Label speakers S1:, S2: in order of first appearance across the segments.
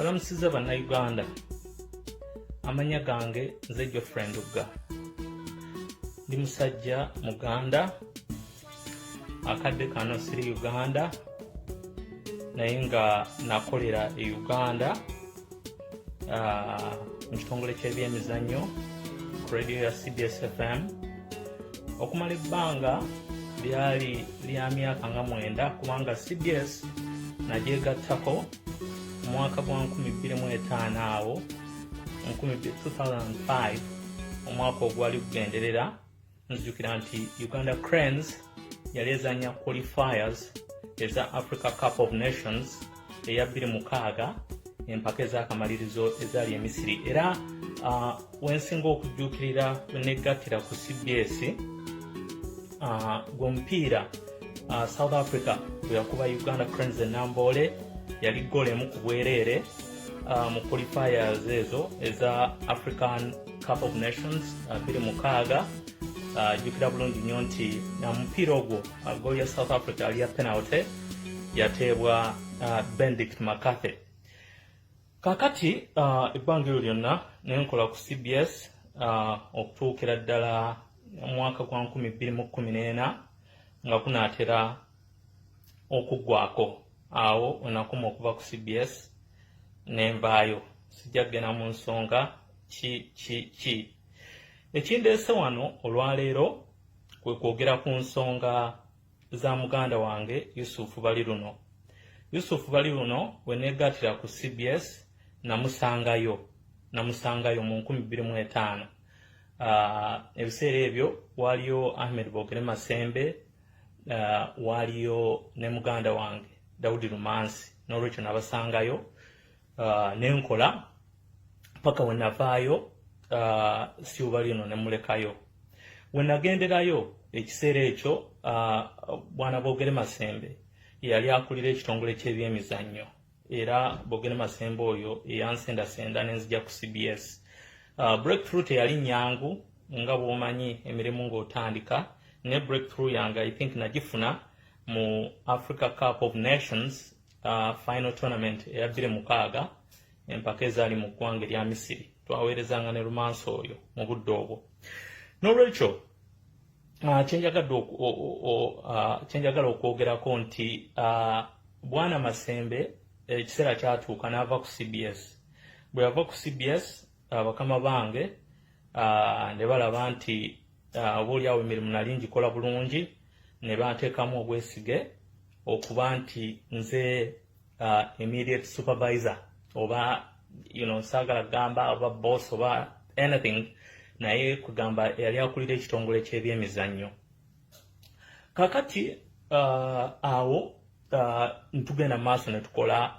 S1: Mbalamusiza Bannayuganda. Amannya gange nze Geoffrey Ndugga, ndi musajja Muganda. Akadde kano siri Uganda, naye nga nakolera e Uganda mu kitongole ky'ebyemizannyo ku radio ya CBS FM okumala ebbanga lyali lya myaka nga 9, kubanga CBS nagyegattako mu mwaka gwa 2005 awo 2005, omwaka ogwali gugenderera. Nzijukira nti Uganda Cranes yali ezanya qualifiers eza Africa Cup of Nations eya 2006, empaka ez'akamalirizo ezaali Emisiri. Era wensinga okujjuukirira wenegattira ku CBS gwe mupiira South Africa bwe yakuba Uganda Cranes enamboole, yali goal emu ku bwereere mu qualifiers ezo eza African Cup of Nations 2006. Jjukira bulungi nnyo nti na mupiira ogwo goal ya South Africa yali ya penalty, yateebwa Benedict McCarthy. Kakati ebbanga eryo lyonna nenkola ku CBS okutuukira ddala omwaka gwa 2014 nga kunaatera okuggwako. Awo wenakoma okuva ku CBS nenvaayo. Sijja kugenda mu nsonga ki ki ki. Ekindeese wano olwaleero kwe kwogera ku nsonga za muganda wange Yusufu Baliruno. Yusufu Baliruno we neegattira ku CBS namusangayo mu 2005. Ebiseera ebyo waaliyo Ahmed Bogere Masembe, waaliyo ne muganda wange Daudi Lumansi. N'olwekyo nabasangayo nenkola paka we navaayo. Siuba lino ne mulekayo. We nagenderayo ekiseera ekyo, bwana Bogere Masembe yali akulira ekitongole ky'ebyemizannyo, era Bogere Masembe oyo eyansendasenda nenzija ku CBS. Breakthrough teyali nyangu nga bw'omanyi emirimu ng'otandika, ne breakthrough yange I think nagifuna mu Africa Cup of Nations final tournament eya 2006, empaka ezaali mu ggwanga erya Misiri. Twaweerezanga ne Lumansi oyo mu budde obwo. N'olwekyo kyenjagala okwogerako nti bwana Masembe ekiseera kyatuuka n'ava ku CBS. Bwe yava ku CBS, bakama bange ne balaba nti oba oliawo emirimu nali ngikola bulungi, ne banteekamu obwesige okuba nti nze immediate supervisor oba saagala kugamba oba boss oba anything, naye kugamba yali akulira ekitongole ky'ebyemizannyo. Kakati awo ntugenda maaso ne tukola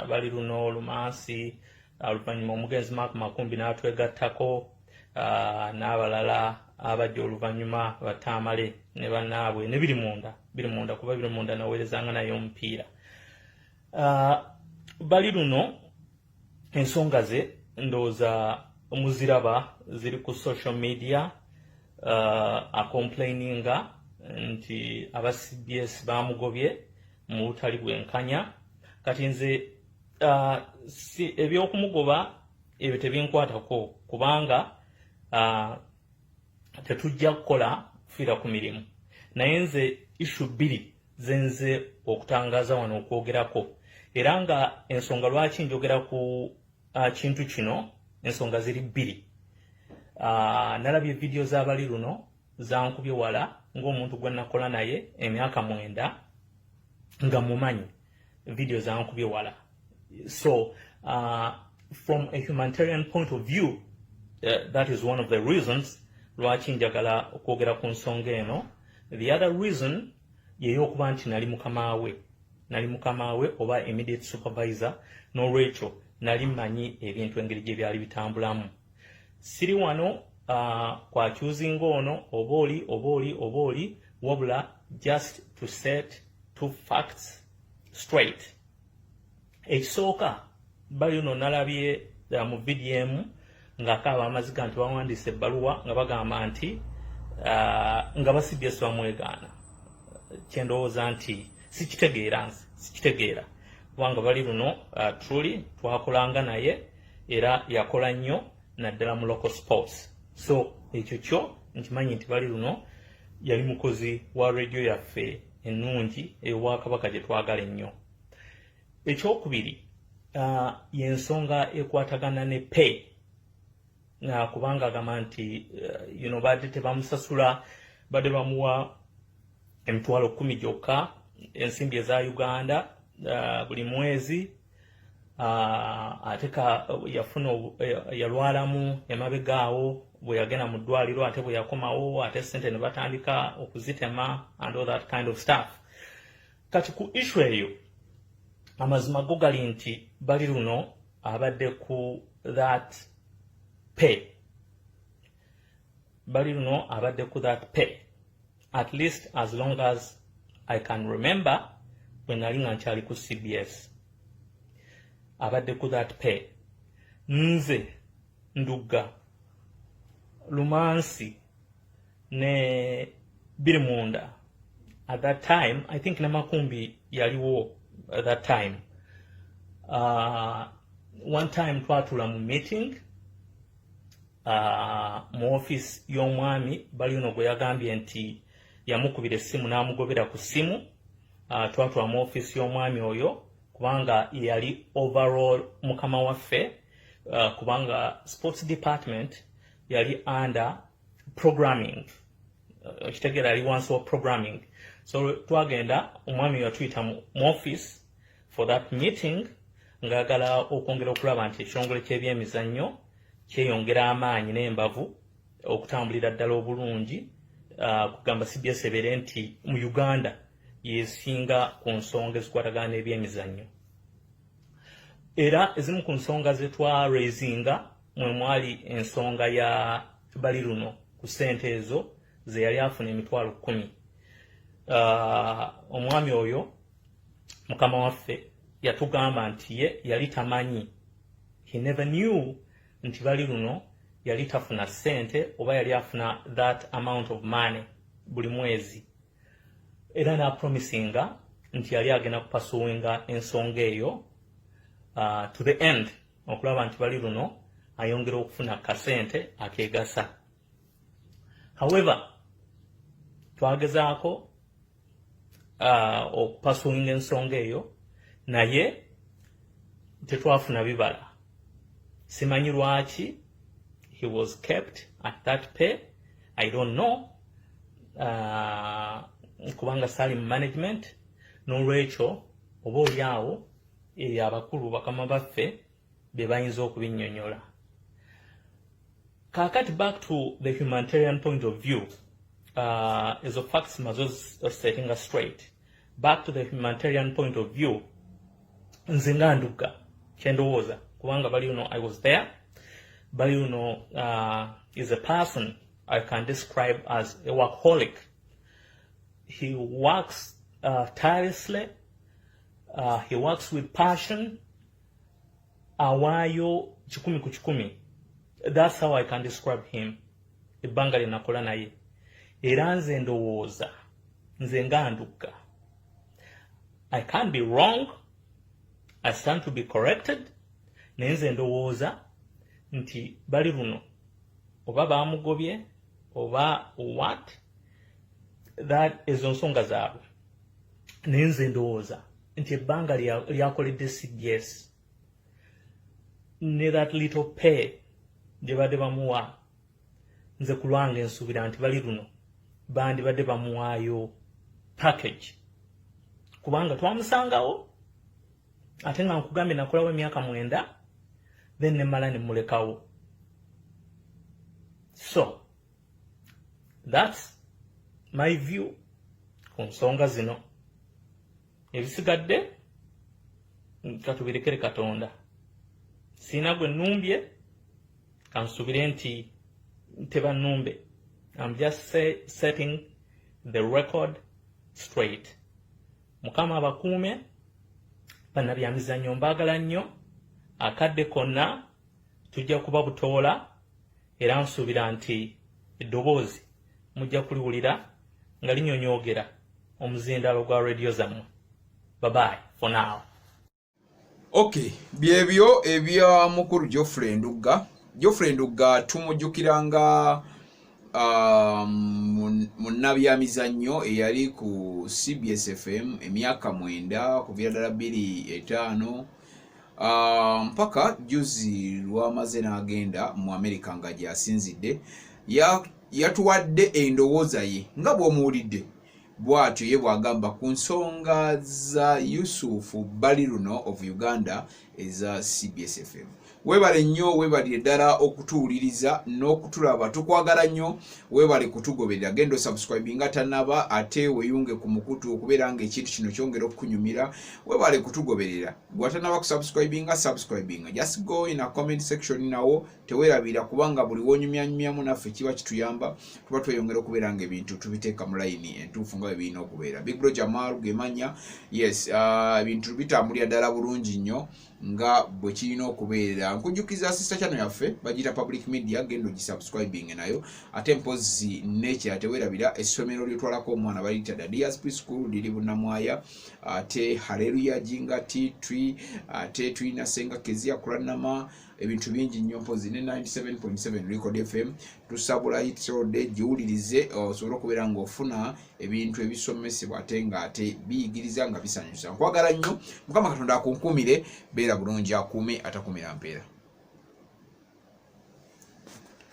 S1: bali luno Lumansi, oluvannyuma omugenzi Mark Makumbi n'atwegattako, n'abalala abajja oluvannyuma, batamale ne bannaabwe ne biri munda, biri munda kuba biri munda naweerezanga naye omupiira. Bali luno ensonga ze ndowooza muziraba, ziri ku social media. Acomplaininga nti aba CBS bamugobye mu butali bwenkanya. Kati nze si ebyokumugoba ebyo tebinkwatako, kubanga tetujja kukola kufiira ku mirimu. Naye nze issue bbiri zenze okutangaza wano okwogerako, era nga ensonga lwaki njogera ku kintu kino, ensonga ziri bbiri. Nalabye vidiyo z'abali luno, zankubye wala ng'omuntu gwe nakola naye emyaka 9 nga mumanyi. Vidiyo zankubye wala. So from a humanitarian point of view, that is one of the reasons lwaki njagala okwogera ku nsonga eno. The other reason yeyokuba nti nali mukama we, nali mukama we oba immediate supervisor. N'olwekyo nali mmanyi ebintu engeri gye byali bitambulamu. Siri wano kwakyuzinga ono oba oli oba oli oba oli, wabula just to set two facts straight. Ekisooka, bali no nalabye mu vidiyo emu ng'akaaba amaziga nti bawandiise ebbaluwa nga bagamba nti nga ba CBS bamwegaana. Kyendowooza nti sikitegeera, nze sikitegeera, Kubanga bali luno truly twakolanga naye era yakola nnyo naddala mu local sports. So ekyo kyo nkimanyi nti bali luno yali mukozi wa radio yaffe ennungi ey'Obwakabaka gye twagala ennyo. Ekyokubiri, yensonga ekwatagana ne pay, kubanga agamba nti badde tebamusasula, badde bamuwa 100,000 gyokka ensimbi eza Uganda buli mwezi. Ate ka yafuna yalwalamu emabega awo, bwe yagenda mu ddwaliro, ate bwe yakomawo ate sente ne batandika okuzitema and all that kind of stuff. Kati ku issue eyo, amazima go gali nti bali luno abadde ku that pay, bali luno abadde ku that pay at least as long as I can remember. Bwe nali nga nkyali ku CBS, abadde ku that pay. Nze, Ndugga, Lumansi ne Birimunda at that time, I think Namakumbi yaliwo at that time, one time twatula mu meeting mu office y'omwami Balino gwe yagambye nti yamukubira essimu n'amugobera ku ssimu. Twatula mu office y'omwami oyo kubanga yali overall mukama waffe, kubanga sports department yali under programming, okitegeera, yali wansi wa programming. So twagenda, omwami yatuyita mu office for that meeting ng'ayagala okwongera okulaba nti ekitongole ky'ebyemizannyo kyeyongera amaanyi n'embavu okutambulira ddala obulungi, kugamba CBS ebeere nti mu Uganda yesinga ku nsonga ezikwatagana n'ebyemizannyo. Era ezimu ku nsonga ze twaraisinga mwe mwali ensonga ya bali luno ku ssente ezo ze yali afuna, 100,000. Omwami oyo mukama waffe yatugamba nti ye yali tamanyi, he never knew nti bali luno yali tafuna ssente oba yali afuna that amount of money buli mwezi, era n'apromisinga nti yali agenda kupursuinga ensonga eyo to the end okulaba nti bali luno ayongera okufuna kasente akegasa. However, twagezaako okupursuinga ensonga eyo naye tetwafuna bibala. Simanyi lwaki he was kept at that pay, I don't know, kubanga saali mu management. N'olwekyo oba oli awo eyo abakulu bakama baffe be bayinza okubinnyonnyola. Kaakati back to the humanitarian point of view. Ezo facts mazo setting straight. Back to the humanitarian point of view, nze nga Ndugga kyendowooza, kubanga bali uno I was there, bali uno is a person I can describe as a workaholic. He works tirelessly, he works with passion, awaayo 100%. That's how I can describe him ebbanga lye nakola naye. Era nze ndowooza, nze nga Ndugga, I can't be wrong, I stand to be corrected, naye nze ndowooza nti bali luno oba baamugobye oba what, that ezo nsonga zaabwe, naye nze ndowooza nti ebbanga lyakoledde CBS ne that little pay gye badde bamuwa, nze ku lwange nsuubira nti bali luno bandibadde bamuwaayo package, kubanga twamusangawo ate nga nkugambye nakolawo emyaka 9, then nemala nemulekawo. So that's my view ku nsonga zino. Ebisigadde katubirekere Katonda. Siina gwe nnumbye, kansubire nti tebannumbe. I'm just setting the record straight. Mukama abakuume bannabyamizannyo, mbaagala nnyo. Akadde konna tujja kuba butoola, era nsuubira nti eddoboozi mujja kuliwulira nga linyonyoogera omuzindaalo gwa rediyo zammwe. Bye bye for now.
S2: Okay, byebyo ebya mukulu Geoffrey Ndugga. Geoffrey Ndugga tumujjukira nga munnabyamizannyo eyali ku CBS FM emyaka 9 kuviira ddala 2005 mpaka juzi lwamaze n'agenda mu Amerika nga gyasinzidde. Yatuwadde endowooza ye nga bw'omuwulidde bw'atyo ye bw'agamba ku nsonga za Yusufu Baliruno of Uganda eza CBS FM. Weebale nnyo, weebalire ddala okutuwuliriza n'okutulaba. Tukwagala nnyo, weebale kutugoberera. Genda osubscribinga tanaba, ate weeyunge ku mukutu okubeera nga ekintu kino kyongera okukunyumira. Weebale kutugoberera. Gwatanaba kusubscribinga, subscribinga. Just go in a comment section, nawo teweerabira, kubanga buli wonyumyanyumyamu naffe kiba kituyamba, tuba tweyongera okubeera nga ebintu tubiteeka mu layini entuufu nga bwe birina okubeera. Big Bro Jamal gemanya. Yes, ebintu bitambulira ddala bulungi nnyo nga bwe kirina okubeera. Nkujjukiza sister channel yaffe bagiyita Public Media, genda ogisubscribing nayo. Ate mpozi nekira teweerabira essomero lyotwalako omwana baliyita Dadias Preschool, liri Bunamwaya. Ate Haleluya Jinga T3, ate tulina Senga Kezia Kulanama, ebintu bingi nnyo. Mpozi ne 97.7 Record FM tusabula hitsode, giwulirize osobole okubeera ng'ofuna ebintu ebisomesebwa ate nga ate biyigiriza nga bisanyusa. Nkwagala nnyo, Mukama Katonda akunkumire, beera bulungi, akuume atakumira mpeera.